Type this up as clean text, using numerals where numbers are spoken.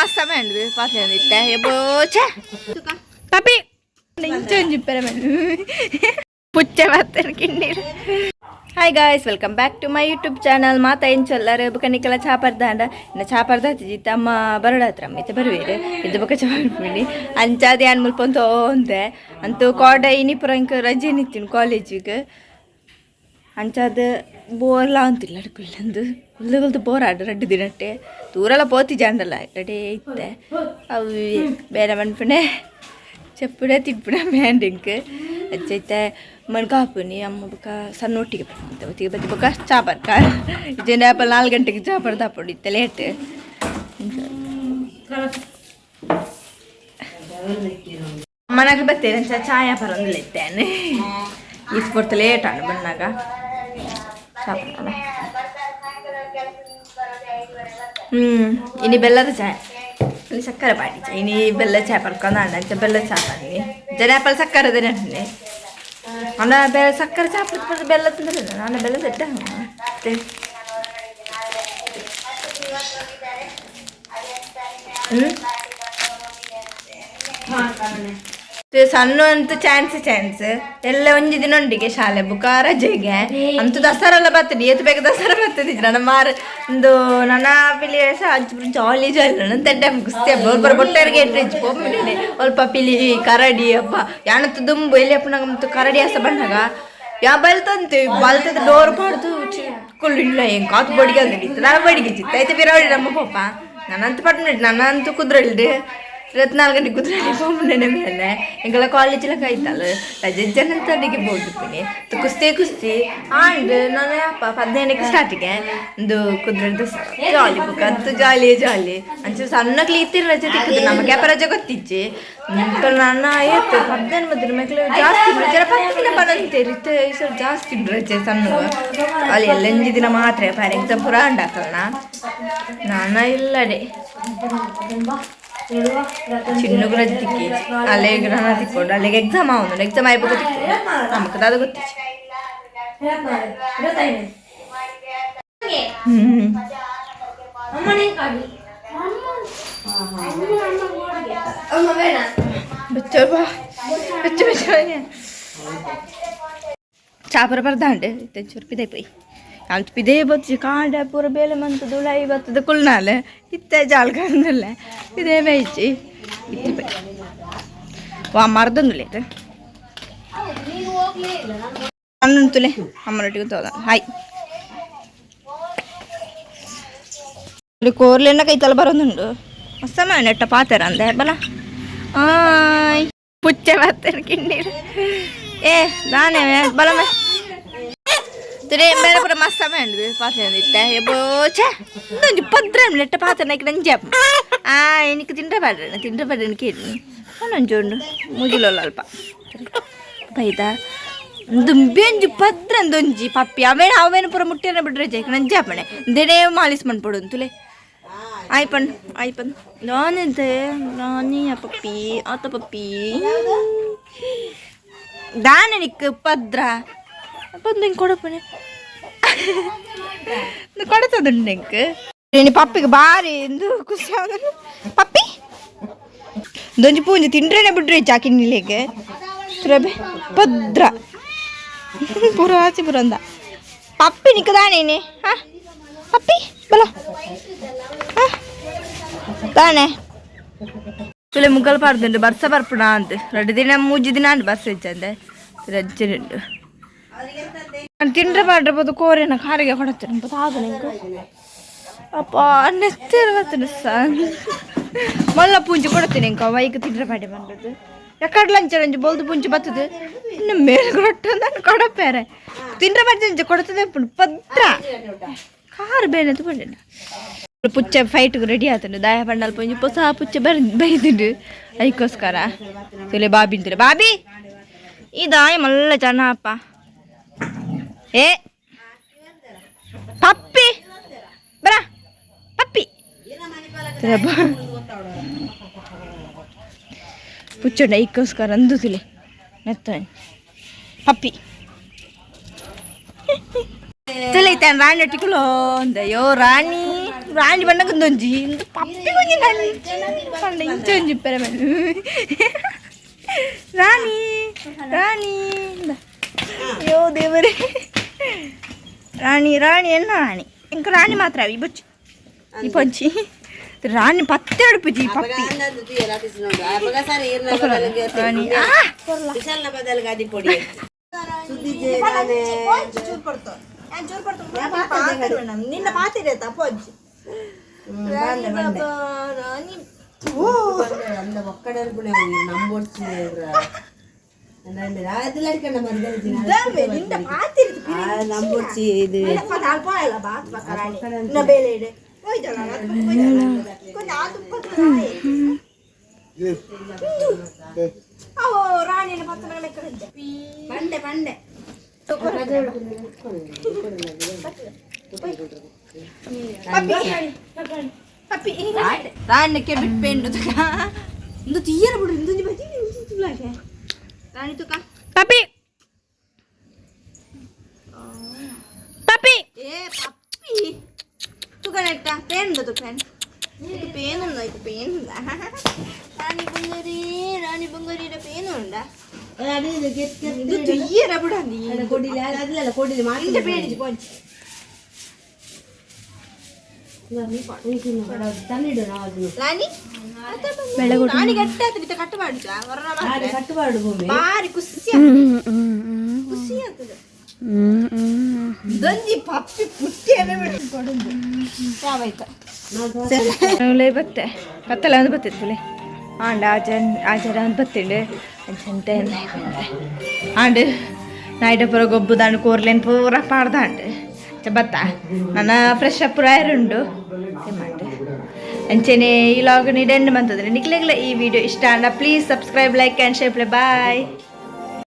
ಮಸ್ತ್ ಮಂಡು ಪಾತೆ ಇತ್ತೆ ಎಬೋಚೆ ಪಪಿ ಇಂಚೊಂಜಿ ಪೆರ ಪುಚ್ಚೆ ಬರ್ತೇನೆ Kinniru. Hi guys, welcome back to my YouTube channel. ಮಾತಾ ಎಂಚೊಲ್ಲರು ಬೊಕ ನಿಕಲ ಚಾಪರ್ದಾಂಡ ಇನ್ನ ಚಾಪರ್ದ ಜಿತ್ತ ಅಮ್ಮ ಬರೋಡ ಹತ್ರ ಅಮ್ಮ ಇತ್ತೆ ಬರುವೇರು ಇದ್ದು ಬೊಕ ಚಾಪರ್ಪುಂಡಿ ಅಂಚಾದ ಯಾನ್ ಮುಲ್ಪ ಒಂತೆ ಅಂತೂ ಕೋಡ ಇನಿ ಪುರ ಇಂಕ ರಜೆ ನಿತ್ತಿನ ಕಾಲೇಜಿಗೆ. ಅಂಚಾದ ಬೋರ್ಲ ಅಂತಿಲ್ಲ ಅಡ್ಕುಲ್ಲಂದು ಕುಲ್ದು ಕುಲ್ದು ಬೋರ್ ಆಡು ರಡ್ಡು ದಿನಟ್ಟೆ ದೂರೆಲ್ಲ ಪೋತಿ ಜಾಂಡಲ್ಲ ರೆಡಿ ಇತ್ತೆ ಅವು ಬೇರೆ ಮನ್ಪುಣೆ ಚೆಪ್ಪುಡೆ ತಿಪ್ಪುಡೆ ಮ್ಯಾಂಡಿಂಕ್ ಅಚ್ಚೈತೆ ಮಣ್ಕಾಪುನಿ ಅಮ್ಮ ಬೊಕ ಸಣ್ಣ ಒಟ್ಟಿಗೆ ಬರ್ತಂತೆ ಒತ್ತಿಗೆ ಬತ್ತಿ ಬೊಕ ಚಾ ಬರ್ಕ ಇಜ್ಜೆಂಡ ಆಪಲ್ 4 ಗಂಟೆಗೆ ಚಾ ಬರ್ದಾಪುಂಡು ಇತ್ತೆ ಲೇಟ್. ಅಮ್ಮನಾಗ ಬತ್ತೇನೆ ಚಾಯ ಬರೋಂದಿಲ್ಲ ಇತ್ತೇನೆ is ಪೊರ್ತು ಲೇಟ್ ಆಂಡ್ ಬನ್ನಾಗ ಚಾ ಬರೋಣ. ಇನಿ ಬೆಲ್ಲದ ಚಾಯ್ ಇಲ್ಲಿ ಸಕ್ಕರೆ ಪಾಡಿ ಚಾ ಇನಿ ಬೆಲ್ಲ ಚಾಯ್ ಪಡ್ಕೊಂಡು ಅಂಚ ಬೆಲ್ಲ ಚಾ ಪನ್ನಿ ಜನ ಆಪಲ್ ಸಕ್ಕರೆ ನೆಂಟನೆ ಅಣ್ಣ ಬೆ ಸಕ್ಕರೆ ಚಾ ಪಡ್ದು ಬೆಲ್ಲ ತಿಂದ್ರೆ ನಾನು ಬೆಲ್ಲ ಸೆಟ್ಟ ಮತ್ತೆ. ಸಣ್ಣ ಅಂತೂ ಚಾನ್ಸ್ ಚಾನ್ಸ್ ಎಲ್ಲ ಒಂಜಿ ದಿನ ಉಂಡಿಗೆ ಶಾಲೆ ಬುಕ್ಕ ರಜೆಗೆ ಅಂತೂ ದಸರಾ ಬರ್ತದೆ ಏತು ಬೇಗ ದಸರಾ ಬರ್ತದೆ. ನನ್ನ ಮಾರ್ ಒಂದು ನನ್ನ ಪಿಲಿ ಅಂಚು ಜಾಲಿ ಜಾಲಿ ನನ್ನ ತೆಡ್ಡೆ ಕುಸ್ತಿ ಒಬ್ಬರ ಬೊಟ್ಟರಿಗೆ ಎಂಟ್ರಿ ಪೋಪಿನಿ ಅಲ್ಪ ಪಿಲಿ ಕರಡಿ ಅಪ್ಪ ಯಾನತ್ತು ದುಂಬು ಎಲ್ಲಿ ಅಪ್ಪನಾಗ ಮತ್ತು ಕರಡಿ ಆಸ ಬಣ್ಣಾಗ ಯಾ ಬಲ್ತಂತೆ ಬಲ್ತದ ಡೋರ್ ಪಾಡ್ದು ಚಿಕ್ಕುಳ್ಳು ಇಲ್ಲ ಹೆಂಗ್ ಕಾತು ಬಡಿಗೆ ಅಂದ್ರೆ ಇತ್ತು ನಾನು ಬಡಿಗೆ ಚಿತ್ತ ಐತೆ ಬಿರಾವಳಿ ನಮ್ಮ ಪಪ್ಪ ನನ್ನಂತೂ ಪಟ್ ನನ್ನಂತೂ ಕುದ್ರಳ್ಳಿ 24 ಗಂಟೆ ಕುದ್ರಳ್ಳಿ ಪೋಪುಂಡೆ ಮೇಲೆ ಎಂಕಲ ಕಾಲೇಜ್ ಲಕ ಆಯ್ತಲ್ಲ ರಜೆ ಜನ ಅಡಿಗೆ ಬೋರ್ಡುಪ್ಪುನಿ ಕುಸ್ತಿ ಕುಸ್ತಿ ಆಂಡ್ ನಾನು ಅಪ್ಪ 15ಕ್ಕೆ ಸ್ಟಾರ್ಟಿಗೆ ಒಂದು ಕುದ್ರಳ್ದು ಜಾಲಿ ಬುಕ್ ಅಂತೂ ಜಾಲಿ ಜಾಲಿ ಅಂಚು ಸಣ್ಣಕ್ಲಿ ಇತ್ತಿರ ರಜೆ ತಿಕ್ಕದು ನಮಗೆ ಅಪ್ಪ ರಜೆ ಗೊತ್ತಿಜ್ಜಿ ನನ್ನ ಆಯ್ತು 15 ಮದ್ರ ಮಕ್ಳು ಜಾಸ್ತಿ ರಜೆ 10 ದಿನ ಬರಂತೆ ಇತ್ತೆ ಈ ಸಲ ಜಾಸ್ತಿ ರಜೆ ಸಣ್ಣ ಅಲ್ಲಿ ಎಲ್ಲ ಒಂಜಿ ದಿನ ಮಾತ್ರ ಫಾರ್ ಎಕ್ಸಾಂಪಲ್ ಪುರ ಅಂಡಾಕಲ್ನ ನಾನ ಇಲ್ಲಡೆ ಚಿನ್ನಗ್ ರಜೆ ತಿಕ್ಕಿ ಅಲ್ಲಿಗೆ ನಾನು ತಿಕ್ಕೊಂಡು ಅಲ್ಲಿಗೆ ಎಕ್ಸಾಮ್ ಆವೊಂದು ಎಕ್ಸಾಮ್ ಆಯ್ಬೇಕು ತಿಕ್ಕು ನಮಕ್ ದಾದ ಗೊತ್ತಿಜ್ಜಿ. ಹ್ಮ್ ಬಚ್ಚ ಬಾ ಬಚ್ಚ ಬಚ್ಚ ಚಾಪರ ಬರ್ದಾಂಡೆ ಇತ್ತೆ ಚೂರು ಪಿದೈ ಪೋಯಿ ಅಂಚ ಪಿದೇ ಬತ್ತಿ ಕಾಂಡೆ ಪೂರ ಬೇಲೆ ಮಂತದ ಉಳಾಯಿ ಬತ್ತದ ಕುಲ್ನಾಲೆ ಇತ್ತೆ ಜಾಲ್ ಕಂದಲ್ಲ ಇದೇ ಬೇಯ್ಚಿ ಇತ್ತೆ ಪೋಯಿ ವಾ ಮರ್ದೊಂದುಲೇಟ್ ಅನ್ನುಂತುಲೆ ಅಮ್ಮನೊಟ್ಟಿಗೆ ತೋದ ಹಾಯ್ ಕೋರ್ಲೆನ್ನ ಕೈತಲ ಬರೋದುಂಡು ಮಸ್ತ ನೆಟ್ಟ ಪಾತೆರ ಅಂದೆ ಬಲ ಆಯ್ ಪುಚ್ಚೆ ಬರ್ತೇನೆ ಕಿನ್ನೀರು ಏ ದಾನೆ ಬಲಮೆ ತುರೆ ಬೇರೆ ಪೂರ ಮಸ್ತ್ ಮಂಡು ಪಾತೆ ಇತ್ತೆ ಎಬೋಚೆ ಒಂದೊಂಜಿ ಪದ್ರ ನೆಟ್ಟ ಪಾತೆ ನೈಕ್ ನಂಜೆ ಆ എനിക്ക് ತಿಂಡ್ರೆ ಬೇಡ ತಿಂಡ್ರೆ ಬೇಡ ಕೇಳಿ ಒಂದೊಂಜಿ ಉಂಡು ಮುಗಿಲೊಲ್ಲ ಅಲ್ಪ ಬೈದ ದುಂಬೆಂಜಿ ಪದ್ರ ಒಂದೊಂಜಿ ಪಪ್ಪಿ ಅವೇನ ಅವೇನು ಪೂರ ಮುಟ್ಟಿನ ಬಿಡ್ರೆ ಜೈಕ್ ನಂಜೆ ಅಪ್ಪಣೆ ದಿನೇ ಮಾಲಿಸ್ ಮನ್ಪೊಡು ತುಲೆ ಆಯ್ಪನ್ ಆಯ್ಪನ್ ನಾನಿದ್ದೆ ನಾನಿ ಪಪ್ಪಿ ಆತ ಪಪ್ಪಿ ದಾನೆ ನಿಕ್ ಪದ್ರ ಬಂದು ಹಿಂಗೆ ಕೊಡಪ್ಪಣೆ ಕೊಡತದುಂಡು ಎಂಕ್ ಇನಿ ಪಪ್ಪಿಗೆ ಬಾರಿ ಎಂದು ಖುಷಿ ಆಗೋದು ಪಪ್ಪಿ ದೊಂಜಿ ಪೂಂಜಿ ತಿಂಡ್ರೇನೆ ಬಿಡ್ರಿ ಚಾಕಿನಿಲೆಗೆ ತುರಬೆ ಪದ್ರ ಪೂರ ಆಚೆ ಪುರಂದ ಪಪ್ಪಿ ನಿಕ್ಕದಾನೇನೆ ಹಾ ಪಪ್ಪಿ ಬಲ ಹಾ ತಾನೆ ತುಲೆ ಮುಗಲ್ ಪಾಡ್ದುಂಡು ಬರ್ಸ ಬರ್ಪುಣ ಅಂತ 2 ದಿನ 3 ದಿನ ಅಂಡ್ ಬರ್ಸ ಇಚ್ಚಂದೆ ರಜ್ಜನುಂಡು ತಿಂಡ್ರೆ ಪಾಡ್ರೆ ಕೋರಿನ ಕಾರಿಗೆ ಕೊಡತ್ತೇನೆ ಆಗ ಅಪ್ಪ ನೆತ್ತೆರ ಬರ್ತದೆ ಸನ್ ಮಲ್ಲ ಪೂಂಜಿ ಕೊಡ್ತೀನಿ ಇಂಕ ವೈಕ್ ತಿಂಡ್ರೆ ಪಾಡೆ ಬಂದದ್ದು ಎಕ್ಕಡ್ಲ ಅಂಚೆ ಒಂಜಿ ಬೋಲ್ದು ಪುಂಚಿ ಬರ್ತದೆ ಇನ್ನು ಮೇಲೆ ಕೊಟ್ಟು ನಾನು ಕೊಡಪೇರೆ ತಿಂಡ್ರೆ ಪಾಡೆ ಕೊಡ್ತದೆ ಪದ್ರ ಕಾರು ಬೇನೆ ಪಂಡ ಪುಚ್ಚೆ ಫೈಟ್ಗೆ ರೆಡಿ ಆತಂಡು ದಾಯ ಪಂಡಲ್ ಪುಂಜಿ ಪೊಸ ಪುಚ್ಚೆ ಬರ್ ಬೈದುಂಡು ಐಕೋಸ್ಕರ ತುಲೆ ಬಾಬಿ ತುಲೆ ಬಾಬಿ ಈ ದಾಯ ಮಲ್ಲ ಜನ ಅಪ್ಪ ಏ ಪಪ್ಪಿ ಬರ ಪಪ್ಪಿ ಪುಚ್ಚುಂಡ ಐಕೋಸ್ಕರ ಅಂದು ತುಲೆ ನೆತ್ತ ಪಪ್ಪಿ ತುಲೆ ಇತ್ತಾನೆ ರಾಣಿ ಒಟ್ಟಿಗೆ ಅಂದಯ್ಯೋ ರಾಣಿ ರಾಣಿ ಬಣ್ಣಗೊಂದೊಂಜಿ ಇಂದು ಪಪ್ಪಿ ಕೊಂಜಿ ಪಂಡ ಇಂಚೊಂಜಿ ಇಪ್ಪರೆ. ರಾಣಿ ರಾಣಿ, ಅಯ್ಯೋ ದೇವರೇ, ರಾಣಿ ರಾಣಿ ಎನ್ನ ರಾಣಿ. ಇಂಕ ರಾಣಿ ಮಾತ್ರ ಅವಿ ಬೊಚ್ಚಿ ಈ ಪೊಂಚಿ ರಾಣಿ ಪತ್ತೆ ಅಡುಪುಜಿ ಪಪ್ಪಿ. ರಾಣಿ ಆ. ಪೊಡಿ. ನಿನ್ನ ಪಾತಿರೆ ತಪ್ಪೊಜ್ಜಿ ರಾಣಿ ಬಾಬಾ ರಾಣಿ. ಅಂದ ಒಕ್ಕಡೆ ನಂಬೋಡ್ಸಿ. ನಿನ್ನ ಪಾತಿರೆ. ನಂಬೋಡ್ಸಿ ಇದು. ಬೇಲೆ ಇಡೆ ಹೋಯ್ತಲ್ಲ. ಕೊಂಚ ಅವು ರಾಣಿನ ಪತ್ತನ. ಬಂಡೆ ಬಂಡೆ. ಪಪ್ಪಿ ರಾಣಕ್ಕೆ ಬಿಟ್ಪೆಂಡು ತುಕ ಇಂದು ತೀಯರ ಬಿಡು ಇಂದು ಬಜ್ಜಿ ರಾಣಿ ತುಕ. ಪಪ್ಪಿ ಪಪ್ಪಿ. ಏ ಪಪ್ಪಿ ತುಕ ನೆಟ್ಟ ಪೇನುಂಡು ತುಕ ಪೇನುಂಡ ಇಕ್ಕ ಪೇನುಂಡ. ರಾಣಿ ಬಂಗಾರಿ ರಾಣಿ ಬಂಗಾರಿ ಪೇನುಂಡ ಇಂದು ತೀಯರ ಬಿಡು. ಕೊಡಿಲಿ ಅದಲ್ಲ ಕೊಡಿಲಿ. ಇಂಚ ಪೇಣಿಜಿ ಪೊಂಚಿ. ತನ್ನಿಡು ನಾವು ಅದನ್ನು. ರಾಣಿ ರಾಣಿ ಗಟ್ಟಿ ಆಯ್ತು ಬಿತ್ತ ಕಟ್ಟು ಮಾಡುದ. ಕಟ್ಟುಬಾರ್ದು ಭೂಮಿ. ಬಾರಿ ಖುಷಿ ಖುಷಿ ಆಗ್ತದೆ. ದೊಂಜಿ ಪಪ್ಪಿ ಪುಟ್ಟಿ ಕೊಡುದು ಯಾವಾಯ್ತು ಬತ್ತೆ ಕತ್ತಲ ಒಂದು ಬತ್ತಿತ್ತು ಪುಲಿ ಆಂಡ ಆಚೆ ಆಚಾರ ಒಂದು ಬತ್ತಿಂಡು ಅಂಚಂತೆ ಬಂದೆ ಆಂಡ್ ನಾಯ್ಟ ಪೂರ ಗೊಬ್ಬುದಾಂಡು ಕೋರ್ಲೇನ್ ಪೂರ ಪಾಡ್ದಾಂಡು ಬತ್ತ ನನ್ನ ಫ್ರೆಶ್ ಅಪ್ ಉಂಡು ಮಂಡು. ಅಂಚೆನೆ ಈ ಲಾಗ್ ನೀಡೆಂಡ್ ಮಂತಂದ್ರೆ ನಿಕ್ಲೆಗ್ಲ ಈ ವಿಡಿಯೋ ಇಷ್ಟ ಅಂಡ please subscribe, like and share. Bye.